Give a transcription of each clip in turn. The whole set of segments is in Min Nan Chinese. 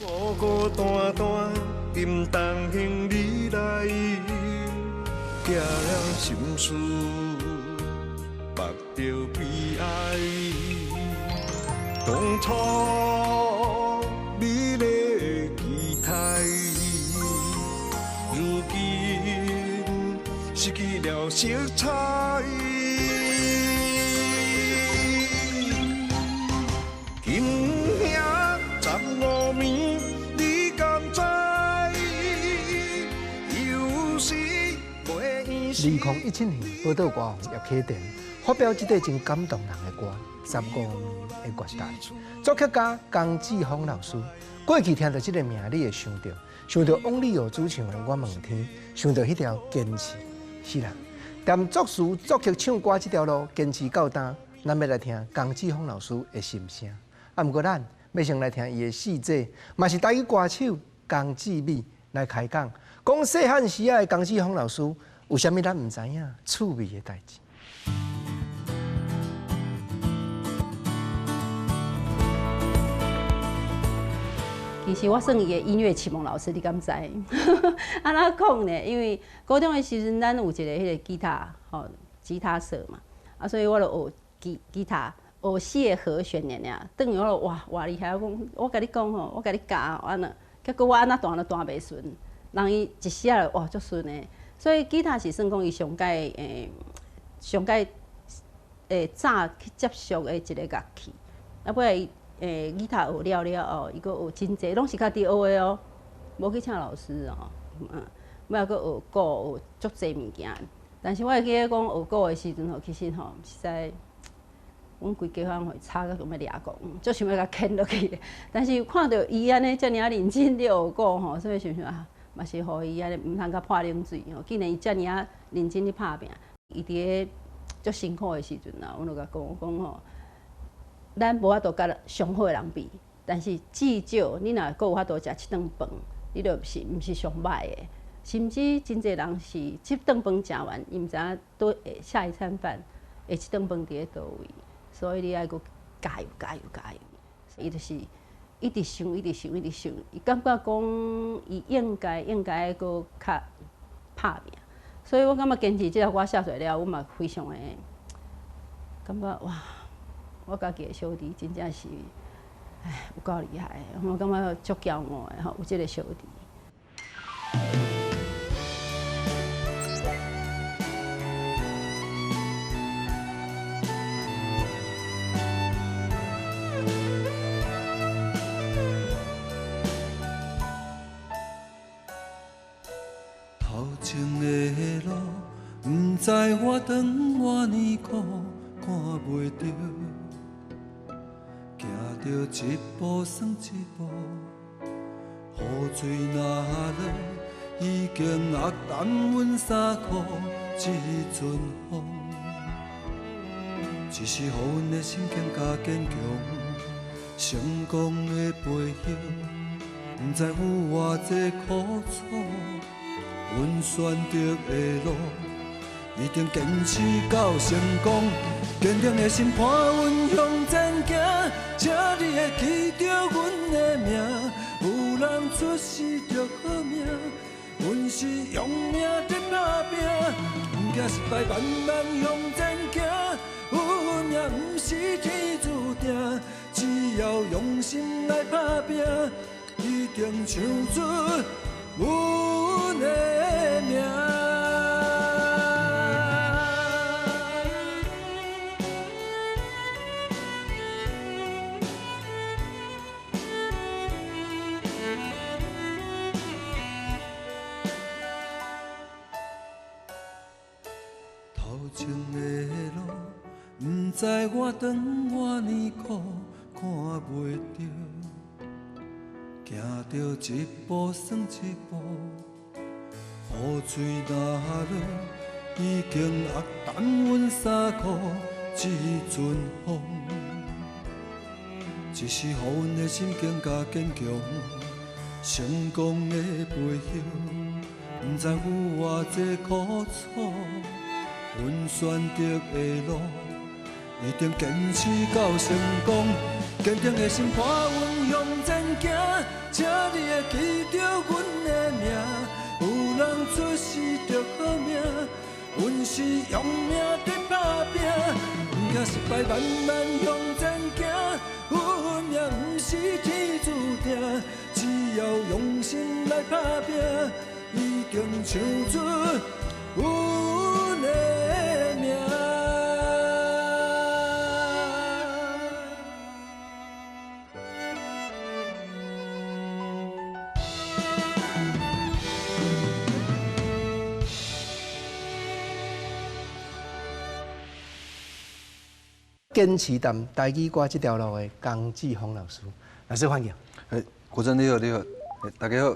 孤孤單單，甘當行你來，寄了心事，縛著悲哀。當初美麗期待，如今失去了色彩。金兄15暝，你敢知？有時袂 2017年，寶島歌王葉啟田發表這塊真感動人的歌《十五暝的月台》，作曲家江志峰老師。過去聽著這个名，你會想著，想著翁立友主唱的《我問天》，想著彼條堅持，是啦。踮作詞作曲唱歌這條路堅持到今，咱欲來聽江志峰老師的心聲。啊，毋過咱欲先來聽伊的四姐，嘛是台語歌手江志美來開講，講細漢時仔的江志峰老師有啥物咱毋知影趣味的代誌。其實我算伊的音樂啟蒙老師，你敢知？按怎講呢？因為高中的時陣，咱有一個彼个吉他，吼，吉他社嘛，啊，所以我就學吉他，學四个和弦爾爾。轉去我就哇偌厲害！我講，我共你講吼，我共你教按怎，結果我按怎彈都彈袂順，人伊一時仔就哇足順的。所以吉他是算講伊上蓋上蓋早去接觸的一个樂器。啊，尾伊吉他學了了後，伊閣學真濟，攏是家己學的哦，無去請老師哦。尾仔閣學鼓，學足濟物件。但是我會記得講學鼓的時陣吼，其實吼實在，阮規家伙予伊吵甲想欲掠狂，足想欲共牽落去。但是看著伊按呢遮爾仔認真佇學鼓吼，所以想想啊，嘛是予伊按呢毋通共潑冷水吼。既然伊遮爾仔認真咧拍拚，伊佇咧足辛苦的時陣啊，阮就共講，我講吼，咱無法度佮上好的人比，但是至少你若閣有法度食這頓飯，你就是毋是上䆀的。甚至真濟人是這頓飯食完，伊毋知影佗會下一餐飯，下一頓飯佇咧佗位，所以你愛閣加油加油加油。伊就是一直想，一直想，一直想，伊感覺講伊應該應該閣較拍拚。所以我感覺堅持這首歌寫出來了，我嘛非常的感覺哇！我家己的小弟真正是，唉，有夠厲害的，我感覺足驕傲的吼，有這个小弟。頭前的路，毋知我當偌呢苦，看袂著。行著一步算一步，雨水若落，已經壓淡阮衫褲這陣風，只是予阮的心更加堅強。成功的背後，毋知有偌濟苦楚，阮選擇的路，一定堅持到成功。堅定的心伴阮向前行，請你會記著阮的名。有人出世就好命，阮是用命佇拍拚，毋驚失敗，慢慢向前行。有命毋是天注定，只要用心來拍拚，一定唱出阮的名。頭前的路，毋知我當偌呢苦，看袂著。行著一步算一步，雨水若落，已經壓淡阮衫褲這陣風，只是予阮的心更加堅強。成功的背後，毋知有偌濟苦楚。阮選擇的路，一定堅持到成功。堅定的心伴阮向前行，行，請你會記著阮的名。有人出世著好命，阮是用命佇拍拚，毋驚失敗，慢慢向前行。運命毋是天注定，只要用心來拍拚，一定唱出阮的名。堅持踮台語歌這條路的江志峰老師，老師歡迎。欸，國珍你好，你好，大家好。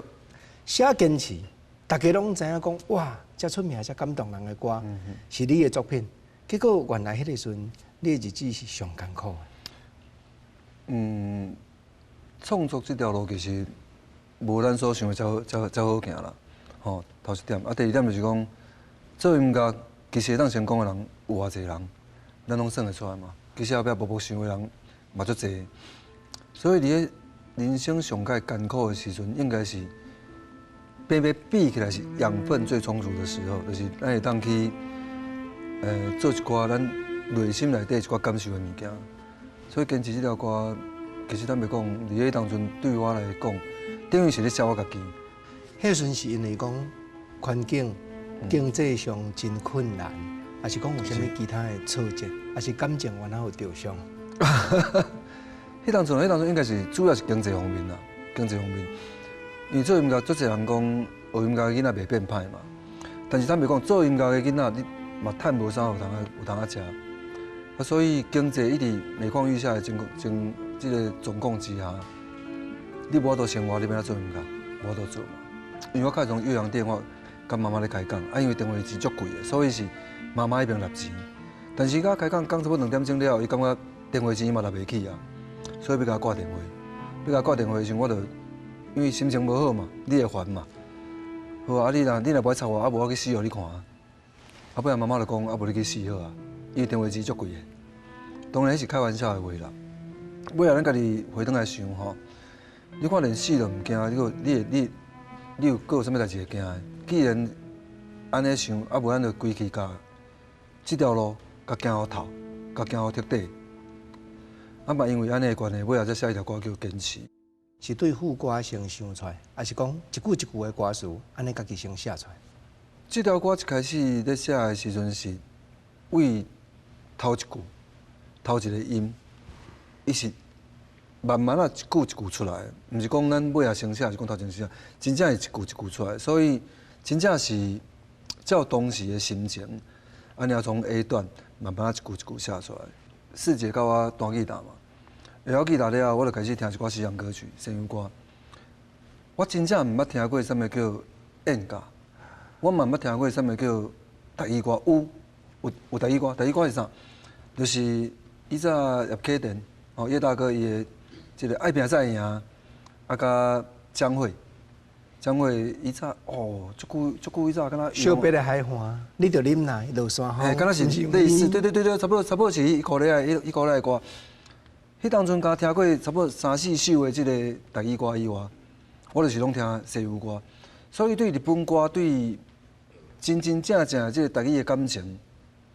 寫堅持，大家攏知影講，哇，遮出名、遮感動人的歌，是你的作品。結果原來彼個時陣，你的日子是上艱苦的。嗯，創作這條路其實無咱所想的遮好行啦。吼，頭一點，啊，第二點就是講，做音樂其實會當成功的人有偌濟人，咱攏算會出來嘛。其實後壁默默想的人嘛足濟，所以佇咧人生上蓋艱苦的時陣，應該是平平比起來是養分最充足的時候，就是咱會當去做一寡咱內心內底一寡感受的物件。所以堅持這條歌，其實坦白講，佇咧當陣對我來講，等於是咧寫我家己。彼時陣是因為講環境經濟上真困難。還是講有啥物其他的挫折，還是感情原來有受傷？彼當陣，彼當陣應該是主要是經濟方面啦，經濟方面。因為做音樂，足濟人講學音樂的囡仔袂變歹嘛。但是坦白講，做音樂的囡仔，你嘛趁無啥有通啊，有通啊食。啊，所以經濟一直每況愈下的情情這個狀況之下，你無法度生活，你欲按怎做音樂？無法度做嘛。因為我開始從越洋電話佮媽媽咧開講，啊，因為電話錢足貴的，所以是媽媽彼邊納錢。但是佮開講講差不多2點鐘了後，伊感覺電話錢伊嘛納袂起啊，所以欲共我掛電話。欲共我掛電話的時陣，我就因為心情無好嘛，你會煩嘛。好啊，你若無愛插我，啊無我去死予你看啊。啊，尾仔媽媽就講，啊無你去死好啊，因為電話錢足貴的。當然彼是開玩笑的話啦。尾仔咱家己回轉來想吼，你看連死都毋驚，你有閣有啥物代誌會驚的？既然按呢想，啊無咱就規氣共這條路共行予透，共行予徹底。啊嘛，因為按呢的關係，尾仔才寫一條歌叫《堅持》。是對副歌先想出來，還是講一句一句的歌詞，按呢家己先寫出來？這條歌一開始咧寫的時陣是為頭一句、頭一個音，伊是慢慢啊一句一句出來，毋是講咱尾仔先寫，還是講頭前寫，真正是一句一句出來，所以真正是照當時的心情，按呢從 A 段慢慢啊一句一句寫出來。四姐教我彈吉他嘛，會曉吉他了後，我就開始聽一寡西洋歌曲、西洋歌。我真正毋捌聽過啥物叫演歌，我嘛毋捌聽過啥物叫台語歌。有台語歌，台語歌是啥？就是以早葉啟田，吼葉大哥伊的這個愛拚才會贏，啊佮江蕙，江蕙以早哦，足久足久以早敢若小白的海岸，你著忍耐落山風，嘿，敢若是類似，對對對對，差不多差不多是彼箍咧的，彼箍咧的歌。彼當陣敢聽過差不多三四首的這個台語歌以外，我就是攏聽西洋歌，所以對日本歌對真真正正這個台語的感情，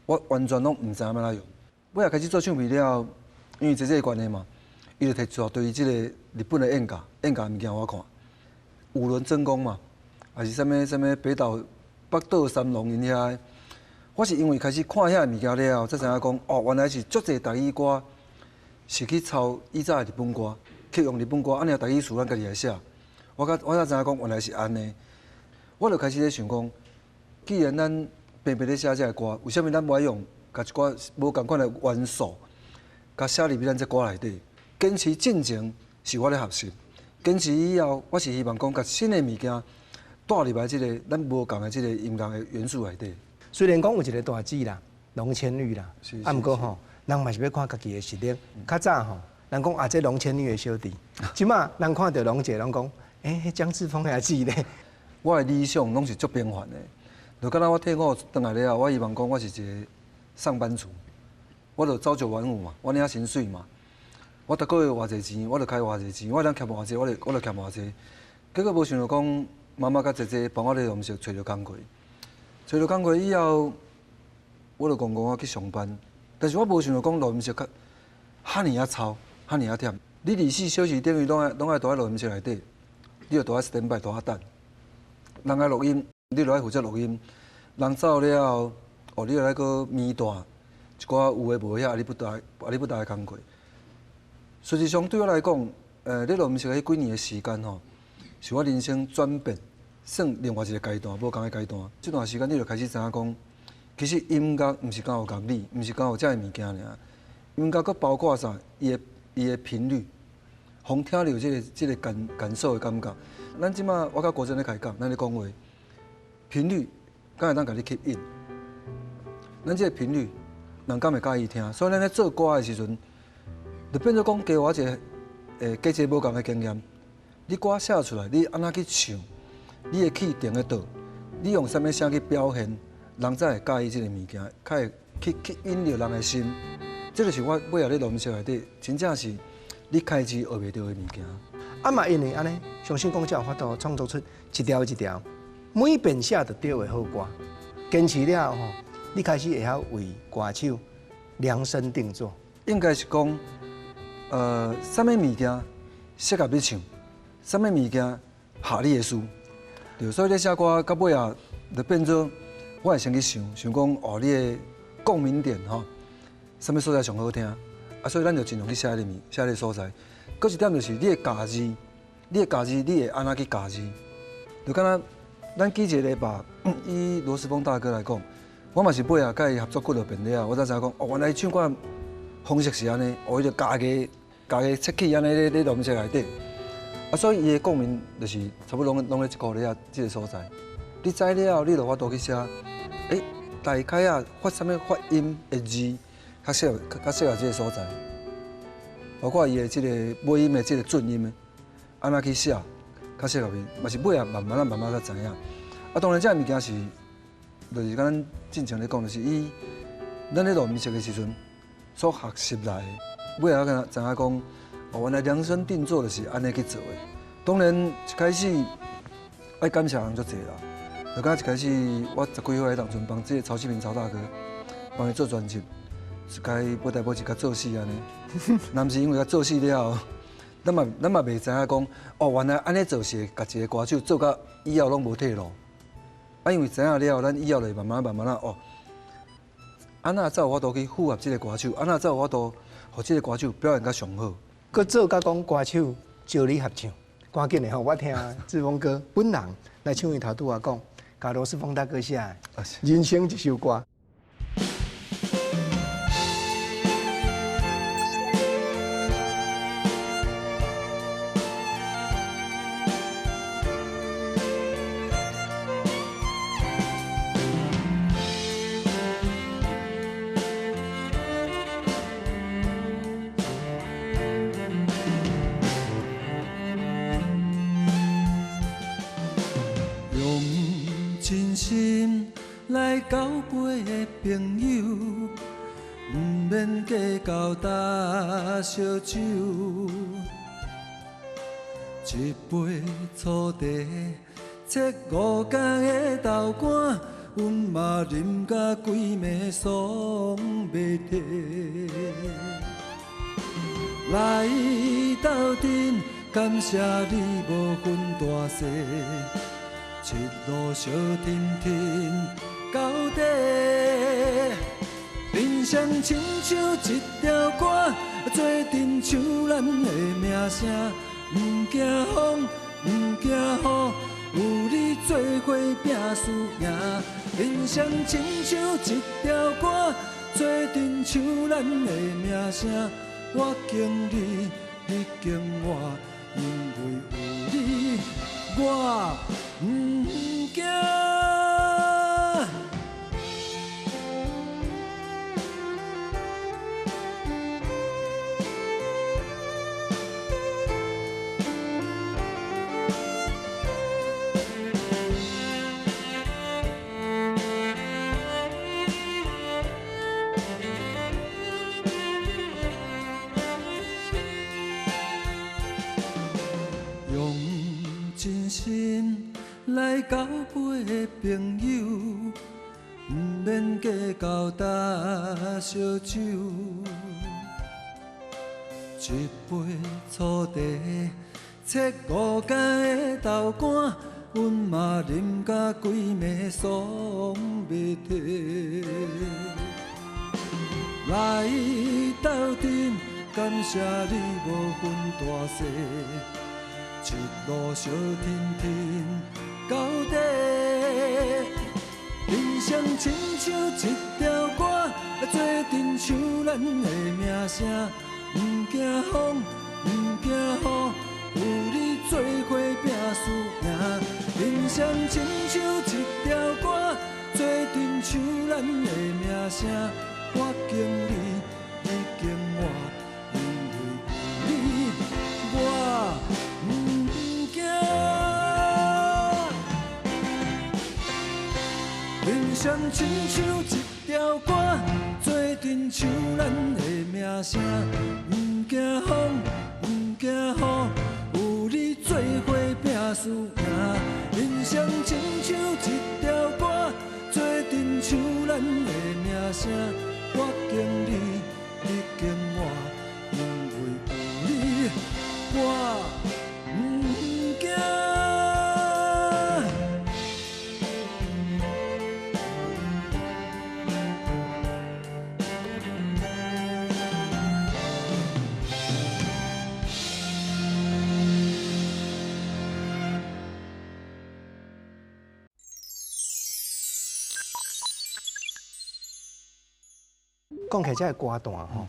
我完全攏毋知影欲按怎用。尾仔開始做唱片了後，因為這這個關係嘛，伊就提出對這個日本的演歌、演歌物件我看，五輪真弓嘛，還是啥物啥物北島北島三郎𪜶遐，我是因為開始看遐物件了後，才知影講哦，原來是足濟台語歌是去抄以早的日本歌，去用日本歌，按呢台語詞咱家己來寫。我才知影講原來是按呢，我就開始咧想講，既然咱平平咧寫這個歌，為啥物咱無愛用共一寡無仝款的元素，共寫入去咱這歌內底？堅持進前是我咧學習，堅持以後，我是希望講共新的物件帶入來這個咱無仝的這個音樂的元素內底。雖然講有一個大姊啦，龍千玉啦，啊，毋過吼，人嘛是欲看家己的實力。較早吼，人講啊，這龍千玉的小弟，這馬人看著龍姐，攏講，欸，彼江志峰的姊咧。我的理想攏是足平凡的，就敢若我退伍轉來了後，我希望講我是一個上班族，我就朝九晚五嘛，我領薪水嘛。我逐個月偌濟錢，我就開偌濟錢，我通欠偌濟，我就欠偌濟。結果無想到講，媽媽佮姐姐幫我咧錄音室揣著工課，揣著工課以後，我就講講我去上班，但是我無想到講錄音室較遐爾仔臭，遐爾仔忝。你24小時等於攏愛蹛佇錄音室內底，你就蹛佇 stand by 蹛遐等。人愛錄音，你就愛負責錄音。人走了後，哦，你就來閣暝帶一寡有的無的遐，啊你不大的工課。事實上對我來講，咧錄音室彼幾年的時間吼，是我人生轉變，算另外一個階段，無仝的階段。這段時間你就開始知影講，其實音樂毋是干有樂理，毋是干有這个物件爾。音樂閣包括啥？伊的頻率，予聽著這個感受的感覺。咱這馬我佮國珍咧開講，咱咧講話，頻率敢會當共你吸引？咱這個頻率，人敢會佮意聽？所以咱咧做歌的時陣，就變做講加我一個加一個無仝的經驗。你歌寫出來，你按怎去唱？你的氣定咧佗？你用啥物聲去表現，人才會佮意這個物件，較會去吸引著人的心。這就是我尾仔咧錄音室內底，真正是你開始學袂著的物件。啊嘛，因為按呢，相信講才有法度創作出一條一條，每遍寫就對的好歌。堅持了後吼，你開始會曉為歌手量身定做。應該是講，啥物物件適合你唱，啥物物件合你的事。對，所以咧寫歌到尾仔，就變做我會先去想，想講哦，你的共鳴點吼，啥物所在上好聽，啊，所以咱就盡量去寫彼個物，寫彼個所在。閣一點就是你的咬字，你的咬字，你會按怎去咬字？就敢若咱舉一個例吧，以羅時豐大哥來講，我嘛是尾仔佮伊合作幾落遍了後，我才知影講，哦，原來伊唱歌方式是按呢，哦，伊就咬個咬個切氣按呢咧咧錄音室內底，啊，所以伊的共鳴就是差不多攏咧這個咧這個所在。你知了後，你就有法度去寫，大概啊發啥物發音的字，較適合這個所在。包括伊的這個尾音的這個準音的，按怎去寫，較適合伊，嘛是尾仔慢慢仔慢慢才知影。啊，當然這个物件是，就是敢咱進前咧講，就是以咱咧錄音室的時陣所學習來的，尾仔敢知影講，哦，原來量身定做就是按呢去做的。當然一開始愛感謝人足濟啦，就敢一開始我十幾歲彼當陣幫這個曹世平曹大哥幫伊做專輯。是該無代無誌共做死按呢，若毋是因為共做死了後，咱嘛袂知影講，哦，原來按呢做是會共一個歌手做甲以後攏無退路。啊，因為知影了後，咱以後就會慢慢慢慢仔哦，按怎才有法度去符合這個歌手，按怎才有法度予這個歌手表現較上好。閣做甲講歌手招你合唱，趕緊的吼，我聽志峰哥本人來唱伊頭拄仔講，共羅時豐大哥寫的《人生一首歌》。用真心來交陪的朋友，毋免計較焦燒酒。一杯粗茶，切五角的豆乾，阮嘛啉甲規暝爽袂退。來鬥陣，感謝你無分大細。一路相挺挺到底，人生親像一條歌，做陣唱咱的名聲，毋驚風，毋驚雨，有你做伙拼輸贏。人生親像一條歌，做陣唱咱的名聲，我敬你，你敬我，因為有你，我毋驚。來交陪朋友，毋免計較焦燒酒。一杯粗茶，切五羹的豆乾，阮嘛啉甲規暝爽袂退。來鬥陣，感謝你無分大細，一路相挺挺到底。人生親像一條歌，做陣唱咱的名聲，毋驚風，毋驚雨，有你做伙拼輸贏。人生親像一條歌，做陣唱咱的名聲。我敬你，你敬我，因為有你，我毋驚。人生親像一條歌，做陣唱咱的名聲，毋驚風，毋驚雨，有你做伙拼輸贏。人生親像一條歌，做陣唱咱的名聲。我敬你，你敬我，因為有你，我毋驚。講起來這个歌段吼，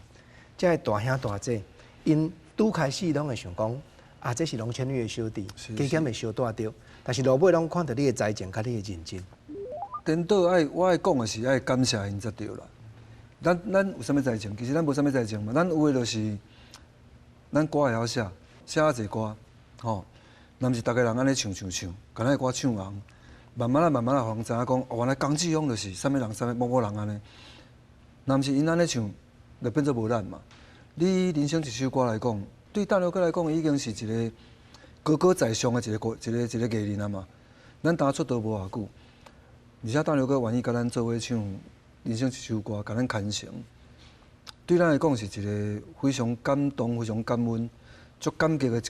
這个大兄大姐，𪜶拄開始攏會想講，啊，這是龍千玉的小弟，加減會相帶著，但是落尾攏看著你的才情，佮你的認真。顛倒愛，我愛講的是愛感謝𪜶才對啦。咱有啥物才情？其實咱無啥物才情嘛。咱有的就是咱歌會曉寫，寫較濟歌，吼。若毋是逐个人按呢唱唱唱，共咱的歌唱紅，慢慢仔慢慢仔，予人知影講，哦，原來江志峰就是啥物人，啥物某某人按呢。若毋是𪜶按呢唱，就變做無咱嘛。你人生一首歌來講，對大劉哥來講，已經是一個高高在上的一個歌，一個藝人啊嘛。咱當出道無偌久，而且大劉哥願意共咱做伙唱人生一首歌，共咱牽成，對咱來講是一個非常感動、非常感恩、足感激的一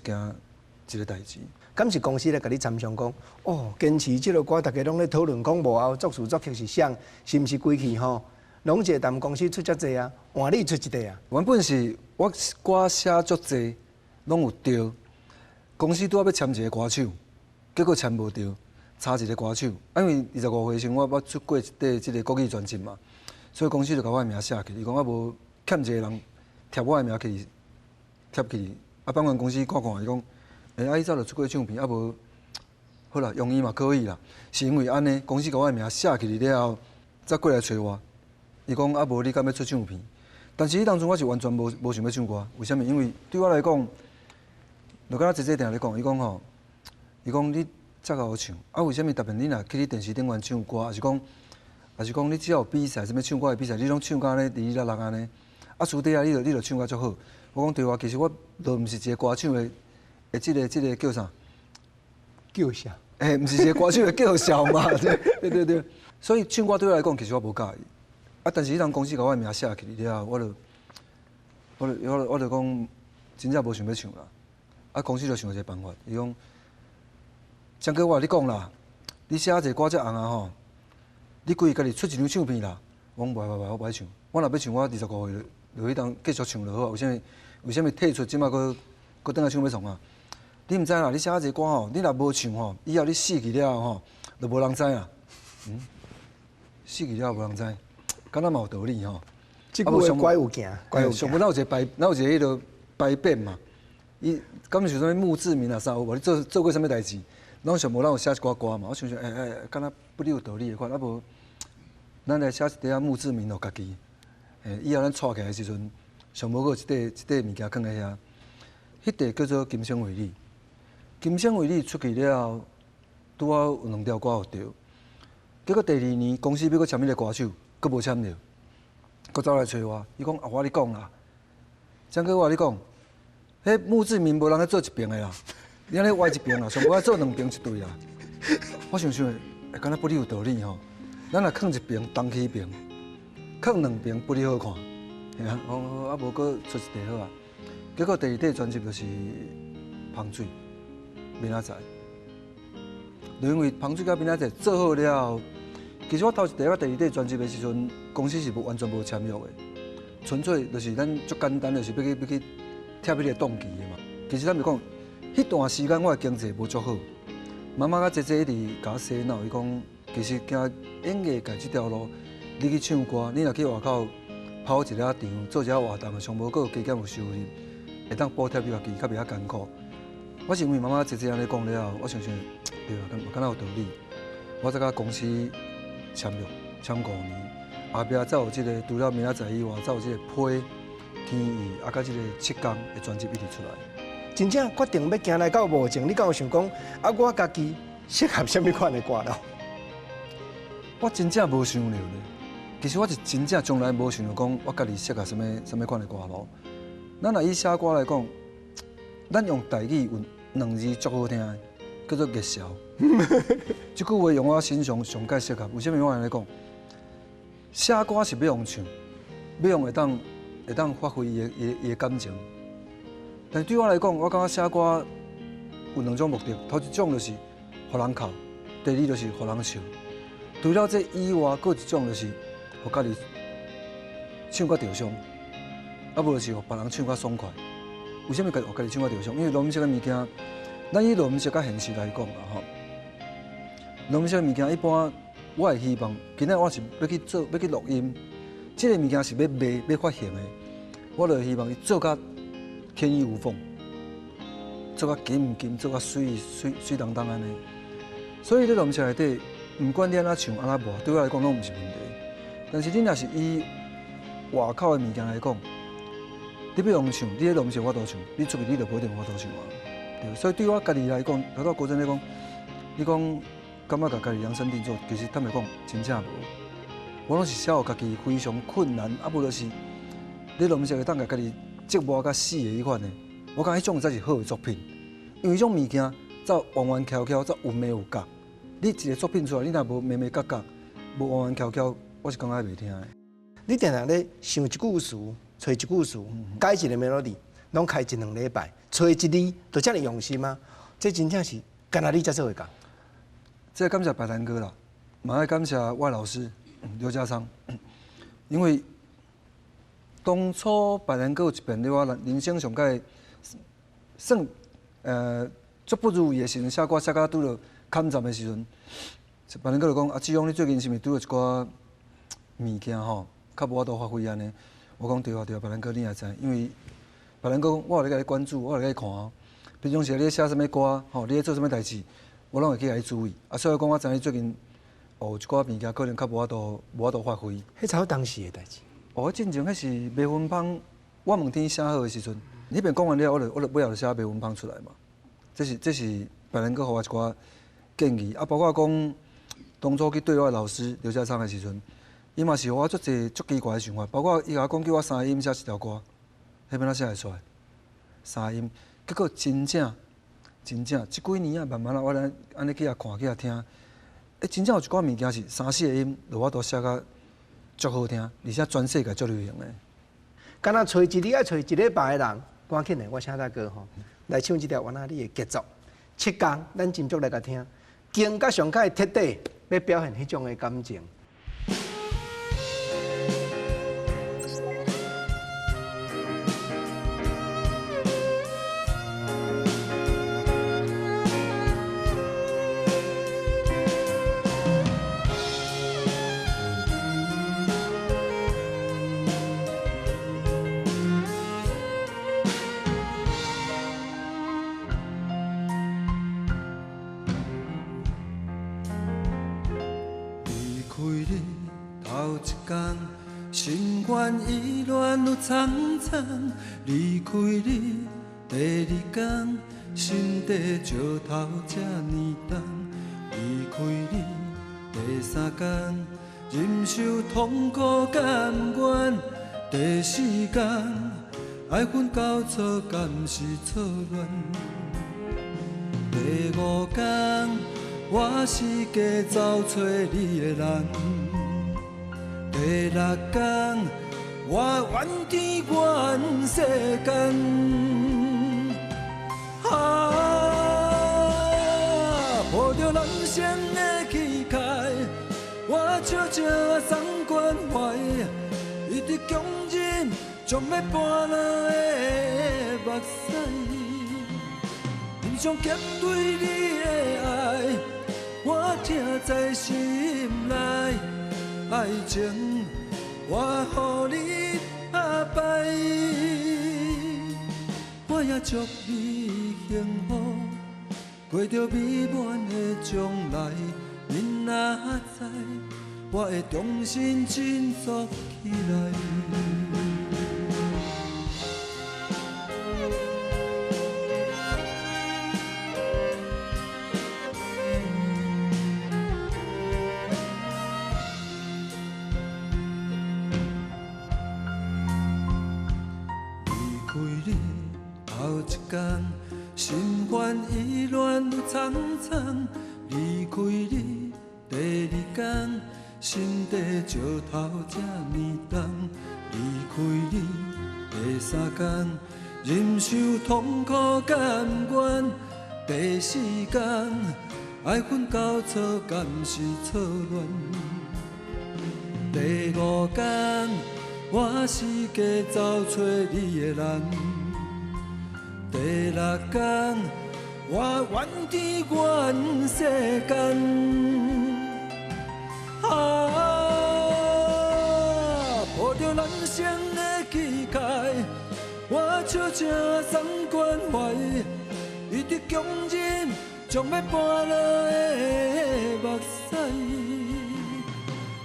個代誌。敢是公司來共你參詳講，哦，堅持這个歌，大家攏咧討論講幕後作詞作曲是誰，是毋是規氣吼？攏一個談公司出遮濟啊，換你出一塊啊。原本是我歌寫足濟，攏有對。公司拄仔欲簽一個歌手，結果簽無著，差一個歌手。啊，因為25歲時我出過一塊這個國語專輯嘛，所以公司就共我的名寫去。伊講啊無欠一個人貼我的名去貼去。啊，版權公司看看，伊講，啊，伊早就出過唱片，啊無好啦，用伊嘛可以啦。是因為按呢，公司共我的名寫去了後，才過來揣我。伊講啊，無你敢欲出唱片？但是彼當陣我是完全無想欲唱歌，為啥物？因為對我來講，就敢若姐姐定咧講，伊講吼，伊講你遮𠢕唱，啊為啥物特別你若去你電視頂懸唱歌，抑是講你只要有比賽，啥物唱歌的比賽，你攏唱甲按呢哩哩啦啦按呢，啊私底下你就唱甲足好。我講對啊，其實我就毋是一個歌手的，這個叫啥？叫囂。毋是一個歌手的叫囂嘛，對對對。所以唱歌對我來講，其實我無佮意。啊！但是彼當公司共我的名寫去了後，我就講，真正無想欲唱啦。啊，公司就想一個辦法，伊講，張哥，我共你講啦，你寫這个歌遮紅啊吼，你規家己出一張唱片啦。我講袂袂袂，我無愛唱。我若欲唱，我25歲就彼當繼續唱就好啊。為啥物退出？這擺閣轉來唱欲創啊？你毋知啦，你寫這个歌吼，你若無唱吼，以後你死去了後吼，就無人知啦。嗯，死去了後無人知。敢若嘛有道理吼，這句話怪有行，怪有行。上無咱有一个牌，咱有一个彼落牌匾嘛。伊敢是啥物墓誌銘啊啥有無？你做過啥物代誌？攏上無咱有寫一寡歌嘛。我想想，敢若不哩有道理的款，啊無，咱來寫一塊仔墓誌銘予家己。以後咱帶起來的時陣，上無閣有一塊物件囥佇遐。彼塊叫做今生為你，今生為你出去了後，拄好有兩條歌有著。結果第二年公司欲閣簽彼個歌手。閣無簽著，閣走來揣我。伊講啊，我共你講啦，張哥，我共你講，彼墓誌銘無人咧做一爿的啦，你按呢歪一爿啦，上無愛做兩爿一對啦。我想想，會敢若不離有道理吼。咱若囥一爿東區爿，囥兩爿不離好看，嚇啊！我啊無閣出一塊好啊。結果第二塊專輯就是《芳水》，明仔載。就因為《芳水》佮明仔載做好了後，其實我頭一塊佮第二塊專輯的時陣，公司是無完全無簽約的，純粹就是咱足簡單，就是欲去欲去貼彼個動機的嘛。其實坦白講，彼段時間我的經濟無足好，媽媽佮姐姐一直共我洗腦，伊講其實行演藝界這條路，你去唱歌，你若去外口跑一下場，做一下活動，上無閣有加減有收入，會當補貼你家己，較袂遐艱苦。我是因為媽媽姐姐按呢講了後，我想想，對啊，敢若有道理。我才佮公司簽約，簽5年，後壁才有這個除了明仔載以外，才有這個批天意，啊，佮這個七工的專輯一直出來。真正決定欲行來到目前，你敢有想講啊？我家己適合啥物款的歌路？我真正無想著呢。其實我是真正從來無想著講，我家己適合啥物啥物款的歌路。咱若以寫歌來講，咱用台語有兩字足好聽的，叫做熱銷。這句話用我身上上蓋適合。為啥物我按呢講？寫歌是欲用唱，欲用會當發揮伊的伊的感情。但是對我來講，我感覺寫歌有兩種目的，頭一種就是予人哭，第二就是予人笑。除了這以外，閣有一種就是予家己唱甲著傷，啊無就是予別人唱甲爽快。為啥物家予家己唱甲著傷？因為錄音室的物件，咱以錄音室佮現實來講啦吼，錄音室的物件一般，我會希望，今仔我是欲去做，欲去錄音，這個物件是欲賣、欲發行的，我就希望伊做甲天衣無縫，做甲緊緊，做甲媠媠媠當當按呢。所以你錄音室內底，毋管你按怎唱、按怎磨，對我來講攏毋是問題。但是你若是以外口的物件來講，你欲用唱，你咧錄音室有法度唱，你出去你就無一定有法度唱啊。對，所以對我家己來講，頭拄國珍咧講，你講感覺共家己量身定做，其實坦白講，真正無。我攏是寫予家己非常困難，啊無就是你錄音室會當共家己折磨甲死的彼款的。我感覺彼種才是好的作品，因為彼種物件才彎彎曲曲，才有眉有角。你一個作品出來，你若無眉眉角角，無彎彎曲曲，我是感覺袂聽的。你定定咧想一句詞，揣一句詞，改一個 melody，攏開一兩禮拜，揣一字，就遮爾用心嗎？這真正是干焦你才做會到。這感謝白蘭哥啦，嘛愛感謝我老師劉家昌，因為當初白蘭哥有一遍咧，我人生上蓋算足不如意的時陣，寫歌寫甲拄著坎站的時陣，白蘭哥就講：啊，志勇，你最近是毋是拄著一寡物件吼，較無法度發揮按呢？我講對啊對啊，白蘭哥你也知，因為白蘭哥講我有咧共你關注，我有咧共你看，平常時你咧寫啥物歌，吼，你咧做啥物代誌，我攏會去共你注意。啊，所以講我知你最近哦，有一寡物件可能較無法度無法度發揮。彼才當時的代誌。哦，進前彼是迷魂芳，我問天寫好的時陣，彼邊講完了，我就尾後就寫迷魂芳出來嘛。這是別人閣予我一寡建議，啊，包括講當初去對我的老師劉家昌的時陣，伊嘛是予我足濟足奇怪的想法，包括伊共我講叫我三音寫一條歌，彼欲按怎寫會出來？三音，結果真正真正這幾年啊，慢慢啊，我咧按呢去遐看去遐聽，欸，真正有一寡物件是三四個音，就有法度寫甲足好聽，而且全世界足流行的。敢若揣一日愛揣一禮拜的人，趕緊的，我請大哥吼來唱這條原來你的傑作《七工》，咱斟酌來共聽，經甲上蓋徹底，欲表現彼種的感情。心煩意亂又悖悖，離開你第二工，心底石頭這呢重。離開你第三工，忍受痛苦甘願。第四工，愛恨交錯，敢是錯亂。第五工，我是加走揣你的人。第六工，我怨天怨世间。啊，抱著人生的期待，我笑笑送关怀，一直强忍将欲跋落的目屎，忍伤劫对你的爱，我疼在心内，爱情我予你拍败，我也祝你幸福，过著美满的将来。恁若知，我会重新振作起来。离开你后一天，心烦意乱又苍苍。离开你第二天，心底石头这呢重。离开你第三天，忍受痛苦甘愿。第四天，爱恨交错，敢是错乱。第五天，我是加走揣你的人。第六天，我怨天怨世间。啊，抱著人生的期待，我笑笑送关怀，一直强忍将欲跋落的目屎，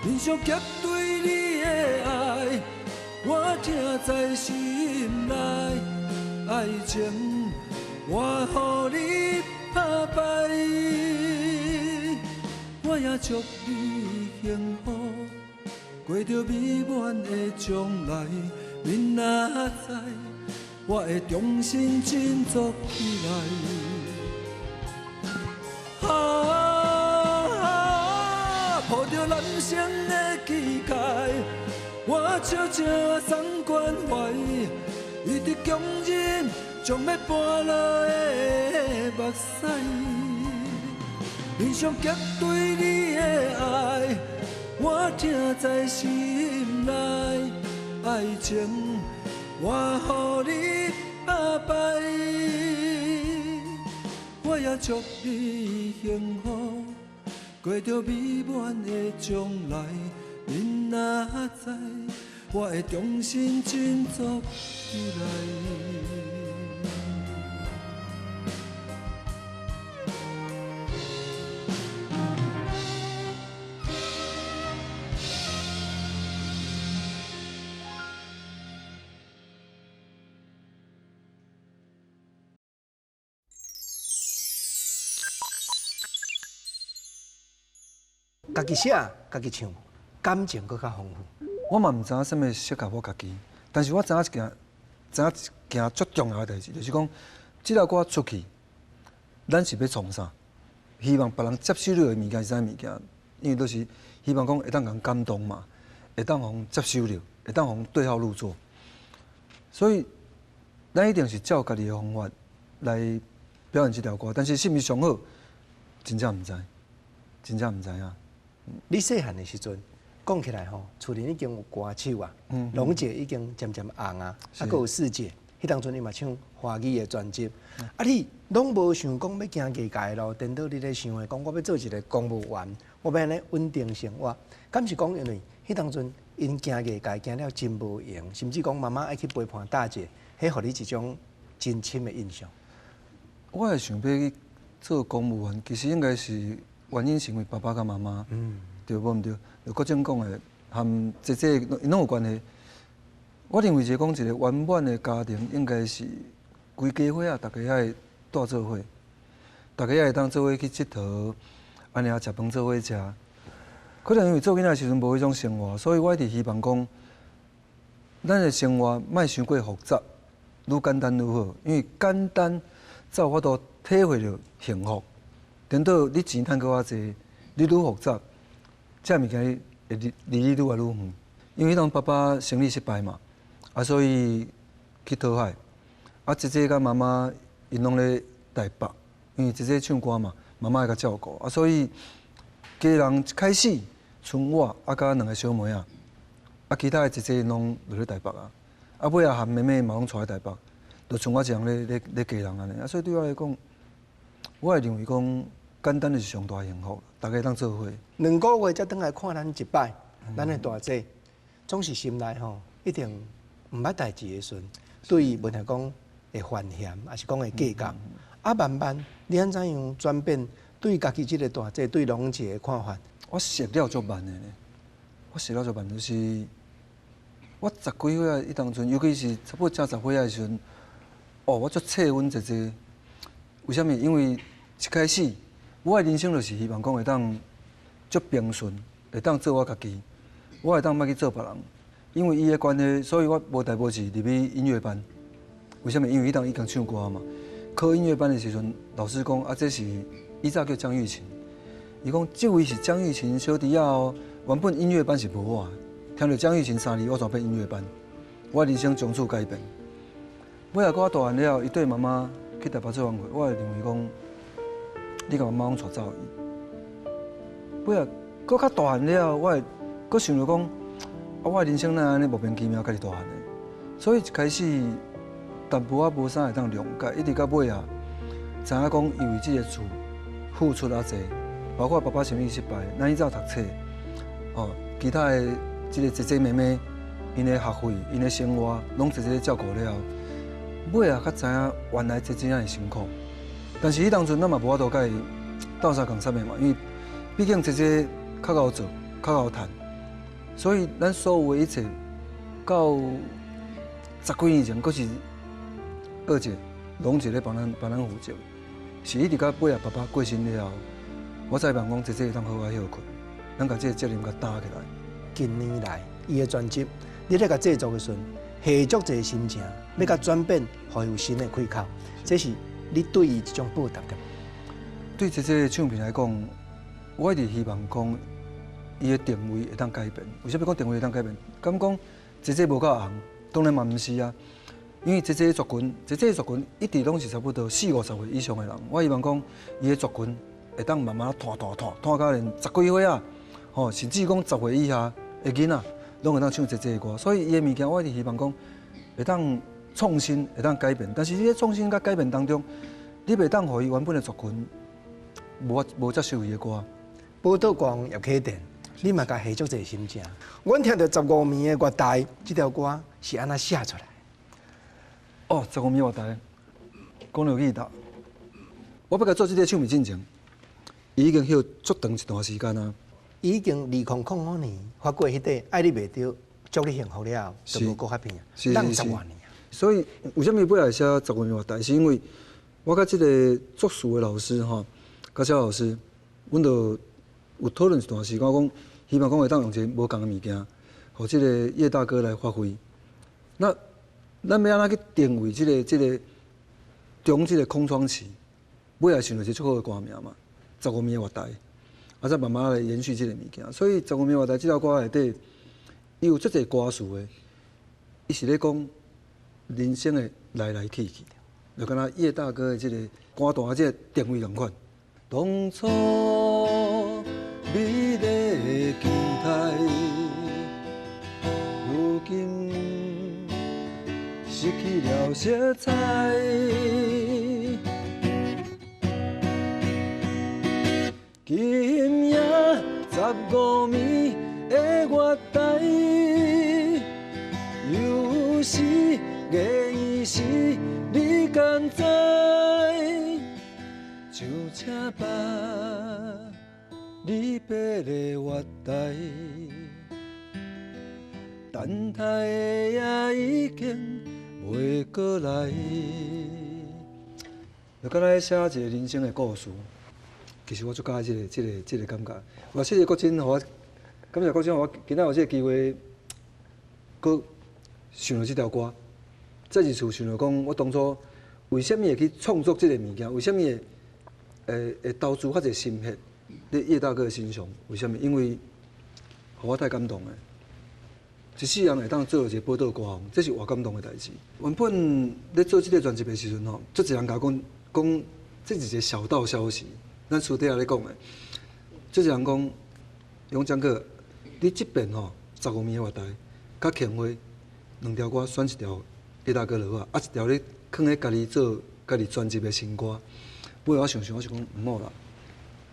忍伤劫对你的爱，我疼在心内，爱情我予你拍败，我也祝你幸福，过著美满的将来。恁若知，我会重新振作起来。啊，抱著人生的期待，我笑笑送关怀，一直强忍将欲跋落的目屎，忍伤劫对你的爱，我疼在心内，爱情我予你拍败，我也祝你幸福，过著美满的将来。恁若知，我会重新振作起来。家己写，家己唱，感情阁较丰富。我嘛毋知影啥物适合我家己，但是我知影一件，知影一件足重要的代志，就是讲，这条歌出去，咱是欲创啥？希望别人接受你的物件是啥物件？因为都是希望讲会当共感动嘛，会当予接受著，会当予对号入座。所以，咱一定是照家己的方法来表演这条歌，但是是毋是上好，真正毋知，真正毋知影。你细汉的时阵，讲起来吼，厝里已经有歌手啊，龙姐已经渐渐红啊，啊，阁有四姐，彼当阵伊嘛唱华语的专辑，啊，你拢无想讲欲行艺界路，颠倒你咧想的讲，我欲做一个公务员，我欲按呢稳定生活，敢是讲因为彼当阵𪜶行艺界行了真无闲，甚至讲妈妈爱去陪伴大姐，彼予你一种真深的印象。我会想欲去做公务员，其实应该是原因是因为爸爸佮妈妈，对无毋对？就国政讲的，和这拢有关系。我认为是讲一个圆满的家庭，应该是规家伙仔，大家爱蹛做伙，大家会当做伙去𨑨迌，按呢啊食饭做伙食。可能因为做囡仔时阵无彼种生活，所以我一直希望讲，咱的生活莫伤过复杂，愈简单愈好，因为简单才有法度体会著幸福。顛倒你錢趁閣較濟，你愈複雜，這物件會離你愈來愈遠。因為彼當爸爸生意失敗嘛，啊，所以去討海。啊，姐姐佮媽媽𪜶攏咧台北，因為姐姐唱歌嘛，媽媽會共照顧。啊，所以家人一開始賰我啊，佮兩個小妹仔，啊，其他的姐姐𪜶攏留咧台北啊。啊，尾仔和妹妹嘛攏蹛咧台北，就賰我一人咧基隆按呢。啊，所以對我來講，我會認為講簡單就是上大幸福，大家會當做伙。2個月才轉來看咱一擺，咱的大姐總是心內吼一定毋捌代誌的時陣，對伊無論講會煩嫌，抑是講會計較。啊，慢慢你按怎樣轉變對家己這个大姐對龍姐的看法？我熟了足慢的呢，我熟了足慢，就是我十幾歲仔彼當陣，尤其是差不多正十歲仔的時陣，哦，我足切阮姐姐。為啥物？因為一開始我的人生就是希望講會當足平順，會當做我家己，我會當莫去做別人。因為伊的關係，所以我無代無誌入去音樂班。為啥物？因為彼當已經唱歌嘛。考音樂班的時陣，老師講啊，這是以早叫江玉琴。伊講這位是江玉琴小弟仔哦。原本音樂班是無我的，聽著江玉琴三字，我轉變音樂班。我人生從此改變。尾仔我大漢了後，伊對媽媽去台北做工課，我會認為講，你共媽媽攏帶走伊。尾仔閣較大漢了後，我會閣想著講，啊，我的人生哪會按呢莫名其妙家己大漢的？所以一開始淡薄仔無啥會當諒解，一直到尾仔，知影講伊為這个厝付出遮濟，包括爸爸生意失敗，咱以早讀冊，哦，其他的這个姐姐妹妹，𪜶的學費、𪜶的生活，攏姐姐照顧了後，尾仔才知影原來姐姐遮爾辛苦。但是彼當陣咱嘛無法度共伊鬥相共啥物嘛，因為畢竟姐姐較𠢕做、較𠢕趁，所以咱所有的一切，到十幾年前，閣是二姐、龍姐咧幫咱負責，是一直到尾仔爸爸過身了後，我才希望講姐姐會當好好歇睏，咱共這个責任共擔起來。近年來，伊的專輯，你咧共製作的時陣，下足濟心情，欲共轉變，予伊有新的開口，這是你對伊一種報答對無？對姐姐的唱片來講，我一直希望講伊的定位會當改變。為啥物講定位會當改變？敢講姐姐無夠紅，當然嘛毋是啊。因為姐姐的族群，姐姐的族群一直攏是差不多四五十歲以上的人。我希望講伊的族群會當慢慢湠湠湠湠到連十幾歲仔，吼，甚至講十歲以下的囡仔，攏會當唱姐姐的歌。所以伊的物件，我一直希望講會當創新，會當改變。但是你咧創新佮改變當中，你袂當予伊原本的族群無接受伊的歌。寶島王葉啟田，你嘛共下足濟心情。阮聽著十五暝的月台這條歌是按怎寫出來？哦，十五暝月台，講著記得。我欲共做這個唱片進前，伊已經歇足長一段時間啊。伊已經2000五年發過彼個愛你袂著，祝你幸福了後，就無閣發片啊，等十外年啊。所以為啥物尾會寫十五暝月台？是因為我佮這个作詞的老師吼，佮蕭老師，阮就有討論一段時間，講希望講會當用一个無仝的物件，予這个葉大哥來發揮。那咱欲按怎去定位這个中這个空窗期？尾仔想著一个足好的歌名嘛，十五暝的月台，啊，再慢慢來延續這个物件。所以十五暝月台這首歌內底，伊有足濟歌詞的，伊是咧講人生的來來去去，就敢若葉大哥的這个歌單這个定位仝款。當初美麗的期待，如今失去了色彩。今夜十五暝的月台，有時願意時，你敢知？就請把你爬的月台，等待的也已經袂閣來。就敢若寫一個人生的故事，其實我足佮意這個感覺。我謝謝國珍，予我感謝國珍，予我今仔有這个機會，閣想著這條歌。再一次想著講，我當初為啥物會去創作這个物件？為啥物會會投資較濟心血佇葉大哥的身上，為啥物？因為予我太感動的，一世人會當做一個寶島歌王，這是偌感動的代誌。原本咧做這個專輯的時陣吼，足濟人共我講講，這是一個小道消息，咱私底下咧講的。足濟人講，講張哥，你這遍吼十五暝的月台，佮慶花兩條歌選一條葉大哥就好啊，啊一條你囥咧家己做家己專輯的新歌。尾我想想，我是講毋好啦，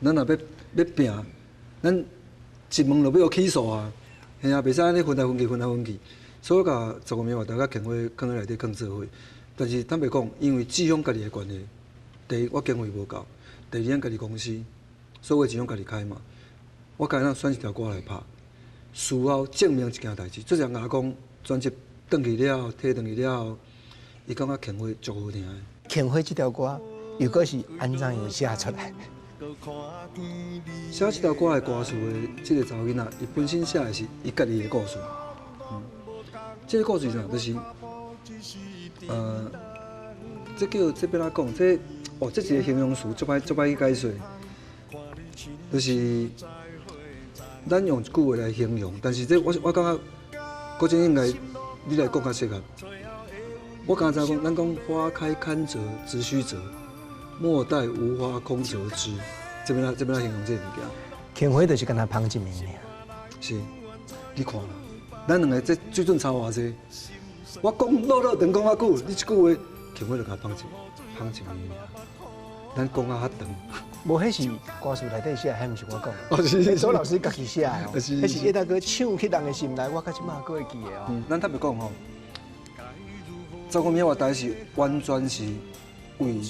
咱若欲欲拚，咱一問就欲予起訴啊，嘿啊，袂使按呢分來分去，分來分去。所以我共十五暝月台佮慶花囥佇內底囥做伙。但是坦白講，因為志向家己的關係，第一我經費無夠，第二咱家己公司，所有錢攏家己開嘛，我敢若選一條歌來拍，事後證明一件代誌。做人共我講專輯轉去了後，提轉去了後，伊感覺慶花足好聽的。慶花這條歌又閣是按怎樣寫出來？寫這條歌的歌詞的這個查某囡仔，伊本身寫的是伊家己的故事。這個故事是啥？就是，這叫這欲按怎講？這哦，這一個形容詞足歹足歹去解說，就是咱用一句話來形容，但是這我我感覺郭靖應該你來講較適合。我剛才講，咱講花開堪折直須折，莫待無花空折枝。這欲按這欲按怎形容這個物件？慶花就是敢若芳一暝爾。是，你看啦，咱兩個這水準差偌濟。我講落落長講較久，你一句話，慶花就共芳一芳一暝爾。咱講啊較長。無，彼是歌詞內底寫，彼毋是我講。哦，是是。周老師家己寫的哦。是。彼是葉大哥唱去人的心內，我到這馬閣會記得哦。咱坦白講吼，十五暝月台是完全是為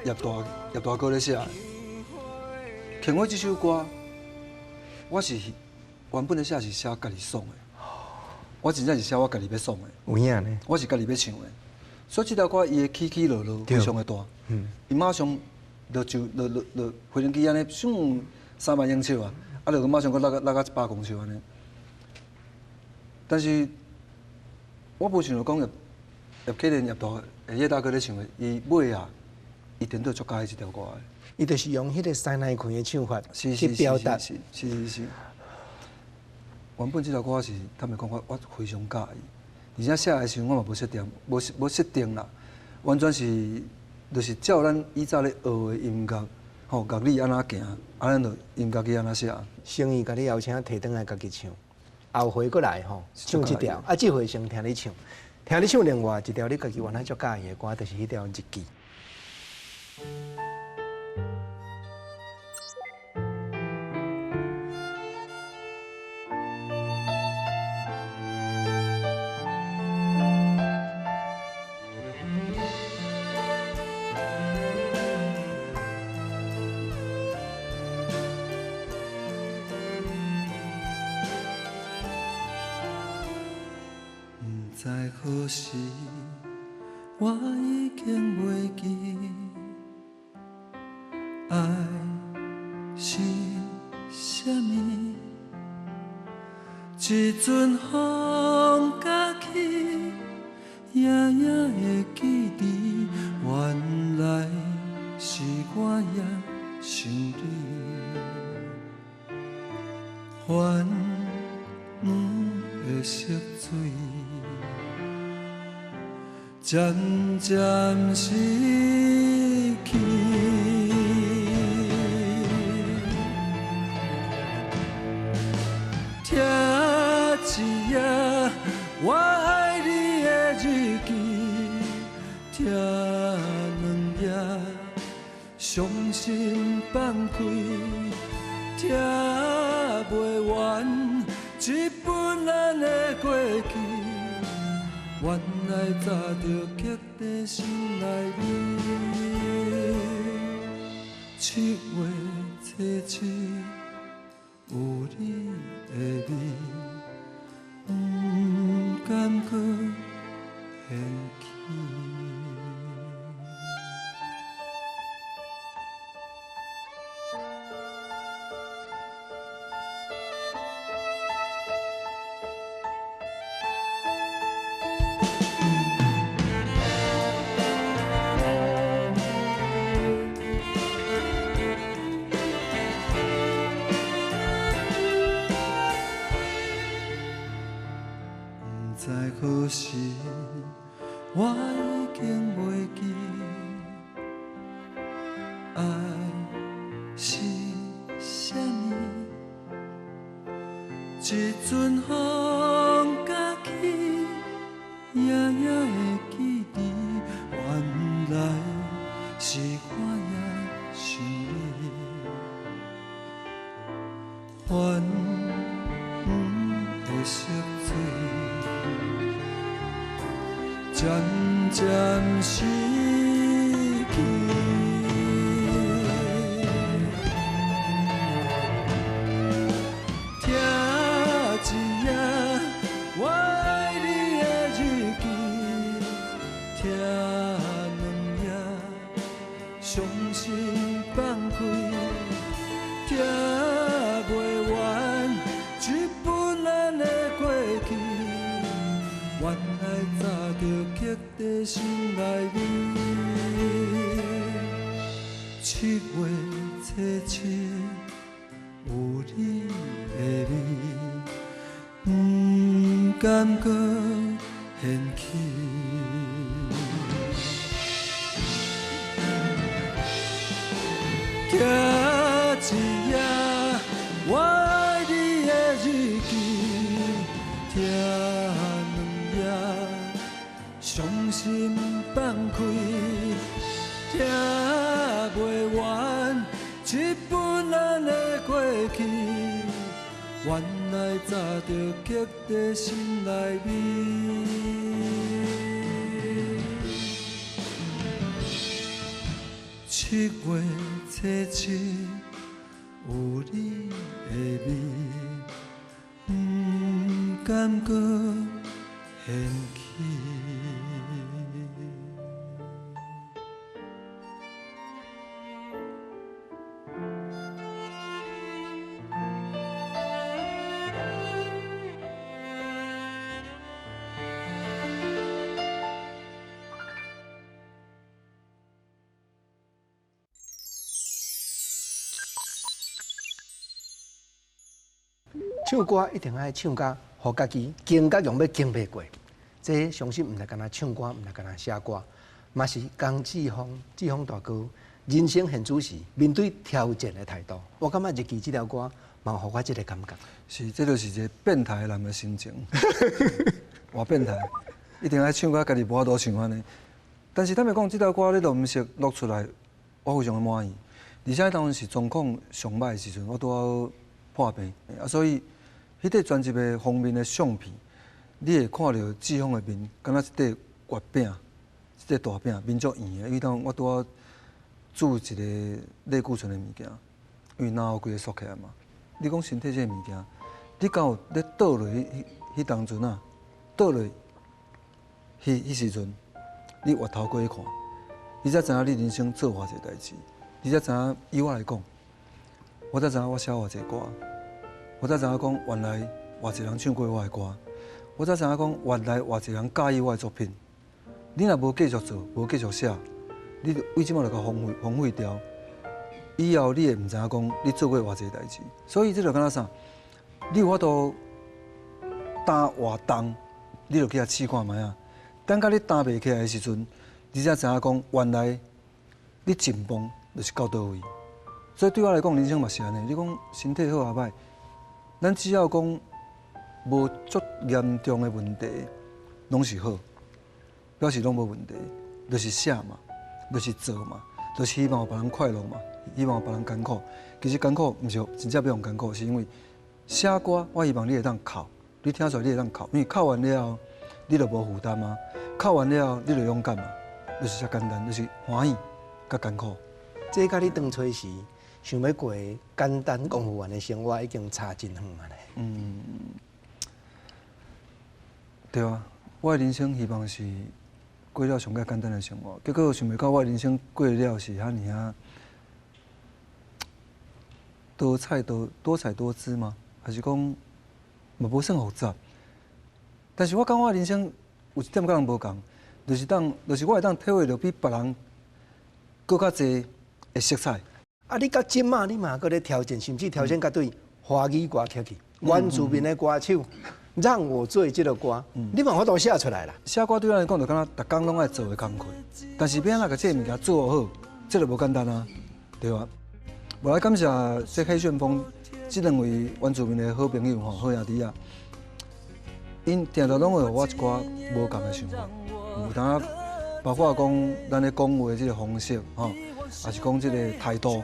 葉大哥咧寫的。慶花這首歌，我是原本咧寫是寫家己爽的，我真正是寫我家己欲爽的。有影呢？我是家己欲唱的，所以這條歌伊的起起落落非常的大。伊馬上落就落落落飛行機按呢，咻3萬英尺啊，啊，就馬上閣落到100公尺按呢。但是，我無想著講葉啟蓮葉大葉大哥咧唱的，伊尾啊，伊顛倒足佮意這條歌的。伊就是用彼個師奶開的唱法去表達。是是是。原本這條歌是坦白講，我非常佮意，而且寫的時陣我嘛無設定，無設定啦，完全是就是照咱以早咧學的音樂，吼樂理按怎行，啊咱就音樂去按怎寫。誠意共你邀請提轉來家己唱，後回閣來吼唱這條，啊這回先聽你唱，聽你唱另外一條你家己原來足佮意的歌，就是彼條日記。毋知何時，我已經袂記愛是啥物。一陣風甲起，隱隱會記得，原來是我也想你，煩黃的色水。漸漸失去，聽一頁我愛你的日記，聽兩頁傷心放開，聽袂完這本咱的過去。原來早就刻佇心內面。7月初七，有你的味，毋甘閣嫌棄。愛是啥物？一陣風夾起，影影的記憶，原來是我也想你，還的色水，漸漸失去。聽一夜我愛你的日記，聽兩夜傷心放開，聽袂完這本咱的過去，原來早就刻佇心內面。7月初7有你的味，不甘閣掀起。聽一夜我愛你的日記，聽兩夜傷心放開，聽袂完這本咱的過去，原來早就刻佇心內面。7月初7有你的味，不甘閣掀起。唱歌一定愛唱甲，予家己驚甲用欲經袂過。這相信毋是干焦唱歌，毋是干焦寫歌，嘛是江志峰，志峰大哥人生現主時面對挑戰的態度。我感覺日記這條歌嘛，予我這個感覺。是，這就是一個變態人的心情。偌變態，一定愛唱歌，家己無法度唱按呢。但是坦白講，這條歌你錄音室錄出來，我非常的滿意。而且當時狀況上歹的時陣，我拄好破病，啊，所以。彼塊專輯的封面的相片，你會看著志峰的面，敢若一塊月餅，一塊大餅，面足圓的。因為當我拄好煮一個類固醇的物件，因為腦規个縮起來嘛。你講身體這个物件，你敢有咧倒落去彼當陣啊？倒落去彼時陣，你回頭過去看，你才知影你人生做偌濟代誌，你才知影以我來講，我才知影我寫偌濟歌。我才知影講，原來偌濟人唱過我的歌。我才知影講，原來偌濟人佮意我的作品。你若無繼續做，無繼續寫，你為這馬就共荒廢掉。以後你會毋知影講，你做過偌濟代誌。所以這就敢若啥？你有法度擔偌重，你就去遐試看覓仔。等到你擔袂起來的時陣，你才知影講，原來你進步就是到佗位。所以對我來講，人生嘛是按呢。你講身體好抑歹？咱只要講無足嚴重的問題，攏是好，表示攏無問題，就是寫嘛，就是做嘛，就是希望予別人快樂嘛，希望予別人艱苦。其實艱苦毋是真正欲予艱苦，是因為寫歌，我希望你會當哭，你聽出來你會當哭，因為哭完了後，你就無負擔啊，哭完了後你就勇敢嘛，就是遮簡單，就是歡喜佮艱苦。這佮你當初時想欲過簡單公務員的生活已經差真遠啊咧。嗯，對啊，我的人生希望是過了上較簡單的生活，結果想袂到我的人生過了是遐爾仔多彩多姿嗎？還是講嘛無算複雜？但是我感覺我的人生有一點佮人無仝，就是我會當體會著比別人閣較濟的色彩。啊！你到這馬你嘛閣咧挑戰，甚至挑戰佮對華語歌曲去，原住民的歌手，讓我做這个歌，你嘛有法度寫出來啦。寫歌對咱來講，就敢若逐工攏愛做的工課，但是欲按怎共這个物件做好，這就無簡單啊。對啊。我來感謝這黑旋風這兩位原住民的好朋友吼，好兄弟啊，𪜶定定攏會予我一寡無仝的想法，有當包括講咱咧講話這个方式吼，抑是講這个態度，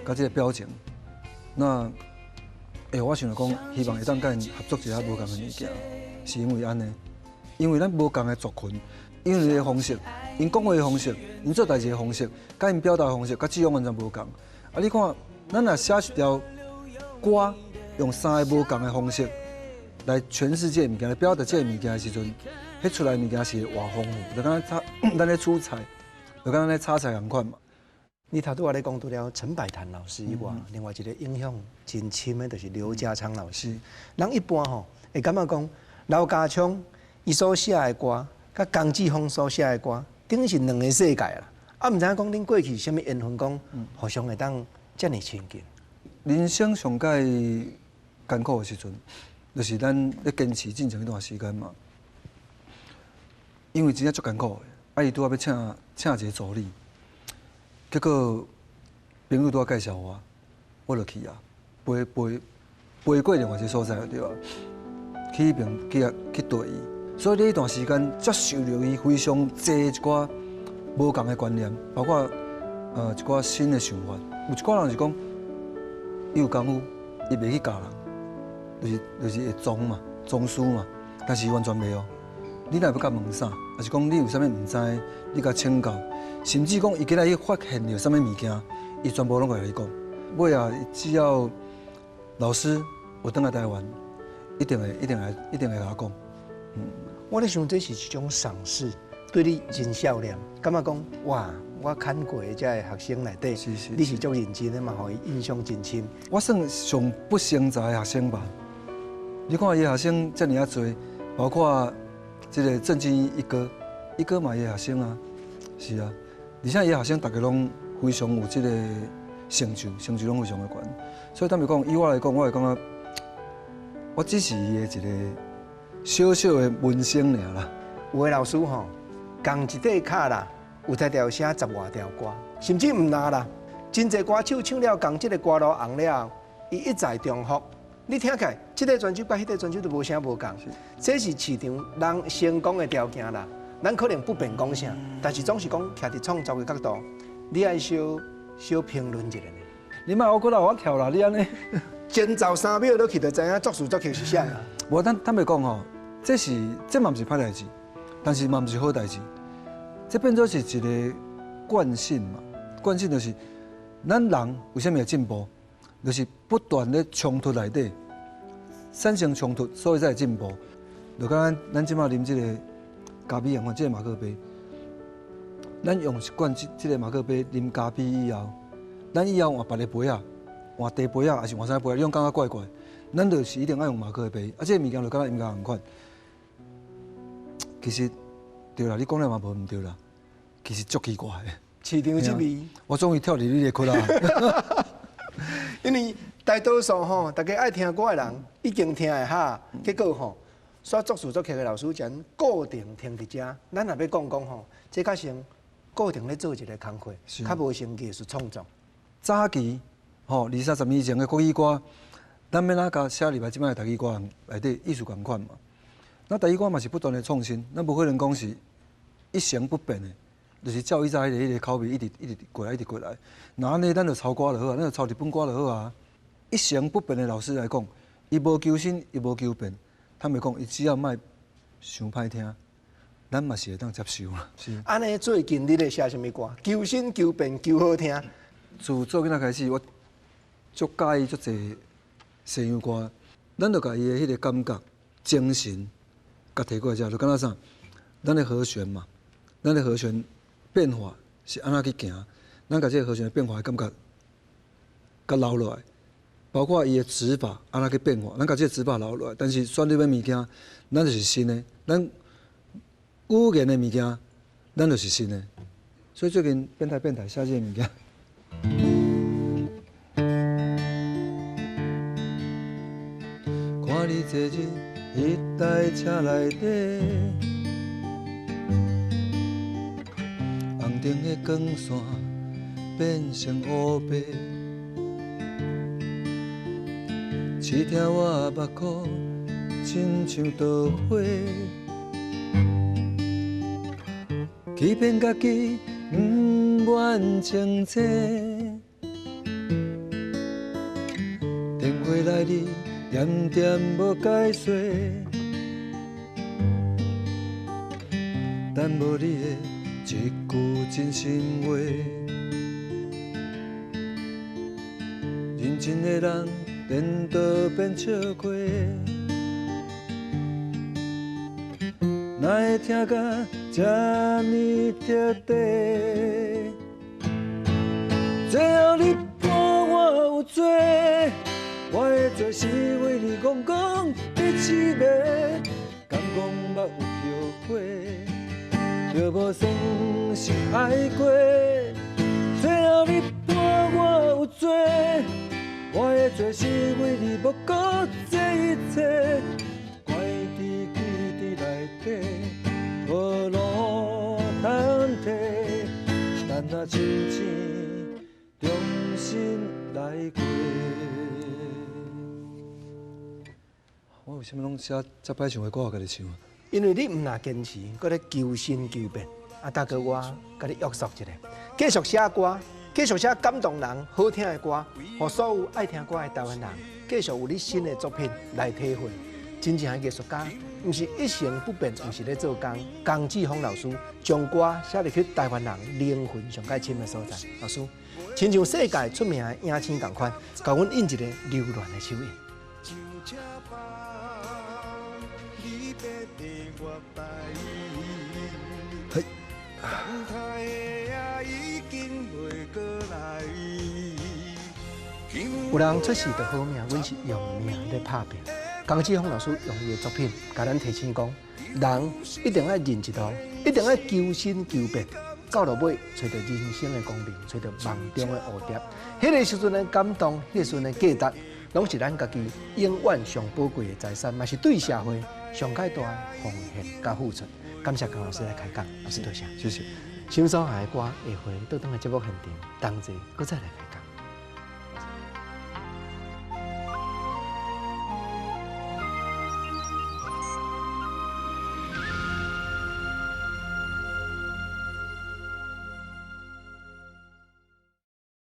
佮這个表情，那我想著講，希望會當佮𪜶合作一下無仝的物件，是因為按呢，因為咱無仝的族群，因為的方式，𪜶講話的方式，𪜶做代誌的方式，佮𪜶表達的方式，佮志勇完全無仝。啊！你看，咱若寫一條歌，用三个無仝的方式來詮釋這个物件，來表達這个物件的時陣，彼出來的物件是偌豐富，就敢若炒，咱咧煮菜，就敢若咧炒菜仝款嘛。你頭拄仔咧講除了陳百潭老師以外，另外一个影響真深的，就是劉家昌老師。人一般吼會感覺講，劉家昌伊所寫的歌，佮江志峰所寫的歌，等於是兩个世界啦。啊，毋知影講恁過去啥物緣分，講互相會當遮爾親近。人生上蓋艱苦的時陣，就是咱咧堅持進前彼段時間嘛。因為真正足艱苦的，啊，伊拄仔欲請請一个助理，結果朋友拄仔介紹我，我就去啊，飛飛飛過另外一个所在對吧？去彼爿去啊去對伊，所以呢段時間接受著伊非常濟一寡無仝的觀念，包括一寡新的想法。有一寡人是講，伊有功夫，伊袂去教人，就是會裝嘛，裝師嘛，但是完全袂哦。你若欲共問啥，抑是講你有啥物毋知，你共請教，甚至講伊今仔日發現著啥物物件，伊全部攏會共你講。尾仔，只要老師有轉來台灣，一定會一定會一定會共我講。我咧想這是一種賞識，對你真少年，感覺講哇，我牽過的這个學生內底，你是足認真的嘛，予伊印象真深。我算上不成才的學生吧。你看伊學生遮爾仔濟，包括這个鄭經一哥，一哥嘛伊的學生啊，是啊，而且伊的學生逐个攏非常有這个成就，成就攏非常的懸。所以坦白講，以我來講，我會感覺我只是伊的一个小小的門生爾啦。有的老師吼，仝一塊卡啦，有才調寫十外條歌，甚至毋若啦，真濟歌手唱了仝這个歌路紅了後，伊一再重複。你聽起來，這个專輯佮彼个專輯都無啥無仝，這是市場人成功的條件啦。咱可能不便講啥，但是總是講徛佇創作的角度，你愛小小評論一下呢。你莫我閣來我跳啦，你按呢？前奏3秒落去就知影作詞作曲是啥啦。無，咱坦白講吼，這是這嘛毋是歹代誌，但是嘛毋是好代誌。這變做是一个慣性嘛，慣性就是咱人為啥物會進步，就是不斷咧衝突內底產生衝突，所以才會進步。就敢若咱這擺啉這个咖啡仝款，這个馬克杯，咱用一罐這个馬克杯啉咖啡以後，咱以後換別个杯仔，換茶杯仔，抑是換啥杯仔，你攏感覺怪怪。咱就是一定愛用馬克杯，啊，這个物件就敢若音樂仝款。其實對啦，你講了嘛無毋對啦，其實足奇怪的。市場這味，我終於跳入你的窟啦。因為大多數吼，大家愛聽歌的人已經聽會哈，結果吼，煞作詞作曲的老師將固定停佇遮。咱若欲講講吼，這較像固定咧做一个工課，較無像藝術創作。早期吼，二三十年前的國語歌，咱欲按怎共寫入來這擺的台語歌內底意思仝款嘛？那台語歌嘛是不斷的創新，咱無可能講是一成不變的，就是照以前彼个口味一直一直過來，一直過來。若按呢，咱就抄歌就好啊，咱就抄日本歌就好啊。一成不變的老師來講，伊無求新，伊無求變，坦白講，伊只要莫傷歹聽，咱嘛是會當接受啦。是。按呢，最近你咧寫啥物歌？求新求變求好聽。自做囡仔開始，我足佮意足濟西洋歌，咱就共伊的彼个感覺、精神，共提過來遮，就敢若啥？咱的和弦嘛，咱的和弦變化是按怎去行？咱共這个和弦的變化的感覺，共留落來，包括伊的指法按怎去變化，咱共這个指法留落來。但是旋律的物件，咱就是新的；咱語言的物件，咱就是新的。所以最近變態變態寫這个物件。看你坐佇彼台車內底，紅燈的光線变成乌白，刺疼我目眶，亲像桃花。欺骗家己，毋愿清醒。电话内你点点无解释，等无你的一句真心话。认真的人颠倒变笑话，哪会疼甲这呢彻底？最后你判我有罪，我的罪是为你戆戆伫痴迷，敢讲捌有后悔？就无算是爱过。最后你判我有罪，我的罪是为你无顾这一切，怪伫记伫内底，无路通退，等啊清醒，重新来过。我为啥物拢写遮歹唱的歌，我家己唱啊？因为你毋若坚持，阁咧求新求变。啊，大哥，我共你约束一下，继续写歌，继续写感动人、好听的歌，予所有爱听歌的台湾人，继续有你新的作品来体会。真正的艺术家，毋是一成不变，毋是咧做工。江志峰老师将歌写入去台湾人灵魂上盖深的所在。老师，亲像世界出名的影星仝款，共阮印一个留恋的手印。嘿。有人出世就好命，阮是用命咧拍拼。江志峰老师用伊的作品，共咱提醒讲，人一定爱认一路，一定爱求新求变，到落尾揣著人生的光明，揣著梦中的蝴蝶。彼个时阵的感动，彼个时阵的价值，拢是咱家己永远上宝贵的财产，嘛是对社会上盖大的奉献佮付出。感谢江老师来开讲，老师多谢，谢谢。心所爱的歌，下回倒转来节目现场，同齐阁再来开讲。